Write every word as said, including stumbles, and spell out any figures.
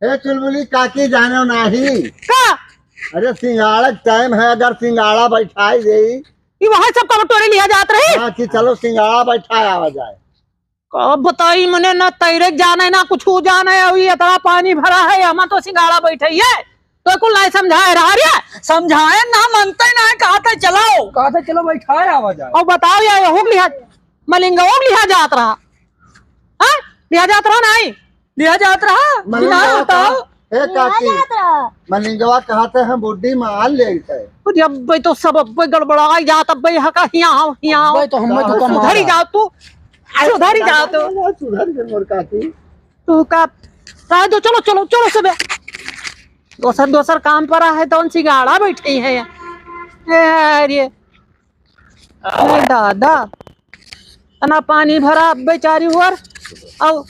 हे चुलबुली काकी, जानो नाही? का? अरे, सिंगाड़ा के टाइम है, अगर सिंगाड़ा बैठाई देई। ई वहाँ सब कब टोरे लिहा जात रही? हाँ, कि चलो सिंगाड़ा बैठाए आवा जाए। कब बताई मने, ना तैरे के जाने, ना कुछ जाने, अभी इतना पानी भरा है, हम तो सिंगाड़ा बैठे है, तो कुल नहीं समझाए रहा रे। समझाए ना, मनते ना, कहा था चलो। कहा था चलो बैठाए आवा जाए। और बताओ यार, हो लिहा, मलिंगवा लिहा जात रहा, हाँ? लिहा जात रहा नहीं? लिहा जात रहा? मलिंगवा ना बताओ। कहा-, ए काकी, लिहा जात रहा। मलिंगवा कहा थे हम बुड्ढी मार ले थे। अरे अब्बे तो सब अब्बे गड़बड़ा जात, अब्बे हका हिया आओ, हिया आओ। अब्बे तो हम का दुकान सुधरी मारा। जाओ तू, सुधरी जाओ तू। सुधर गए मोर काकी। तू का, रह दो, चलो, चलो, चलो सबे। दोसर, दोसर काम पर आहे, तौन सिंगाड़ा बैठे हैं। ए, अरे, अरे दादा, इतना पानी भरा अब्बे चारी ओर, और